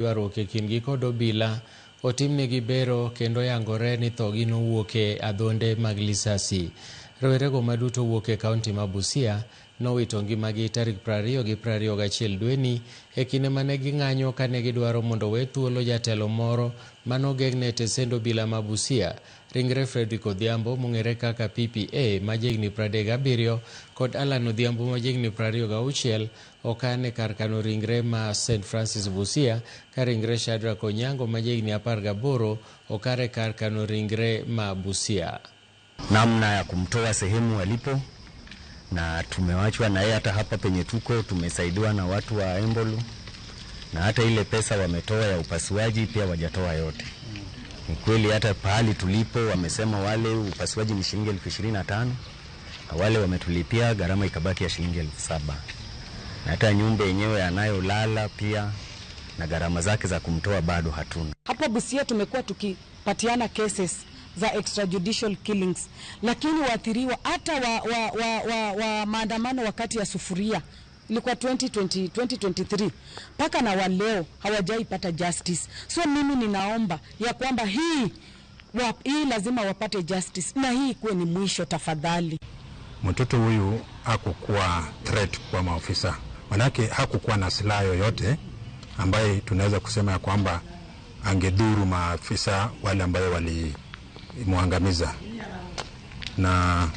Ywaruok e kindgi kod obila otimnegi bero kendo yangore ni thogi nowuok e adhonde mag lisasi. Rowerego maduto wuok e kaunti ma Busia nowito ngimagi tarik 20 gi 21 dweni e kinde mane ging'anyo kane gidwaro mondo owe thuolo jatelo moro manogeng'ne e tesend obila ma Busia. Ringre Fredrick Odhiambo mong'ere kaka PPA ma jahigni 37 kod Alan Odhiambo ma jahigni 26 okan e kar kano ringre ma St Francis Busia ka ringre Shadrack Onyango ma jahigni 18 okar e kar kano ringre ma Busia. Namna ya kumtoa sehemu alipo, na tumewachwa na yeye hata hapa penye tuko tumesaidiwa na watu wa Embolu, na hata ile pesa wametoa ya upasuaji pia wajatoa yote. Ni kweli hata pahali tulipo wamesema wale upasuaji ni shilingi 25,000 na wale wametulipia gharama ikabaki ya shilingi 7,000. Na hata nyumba yenyewe anayolala pia na gharama zake za kumtoa bado hatuna. Hapa Busia tumekuwa tukipatiana cases za extrajudicial killings, lakini waathiriwa hata wa maandamano wakati ya sufuria ilikuwa 2020, 2023 mpaka na waleo hawajaipata justice. So mimi ninaomba ya kwamba hii lazima wapate justice na hii ikuwe ni mwisho tafadhali. Mtoto huyu hakukuwa threat kwa maofisa, manake hakukuwa na silaha yoyote ambaye tunaweza kusema ya kwamba angedhuru maafisa wale ambayo walimwangamiza, na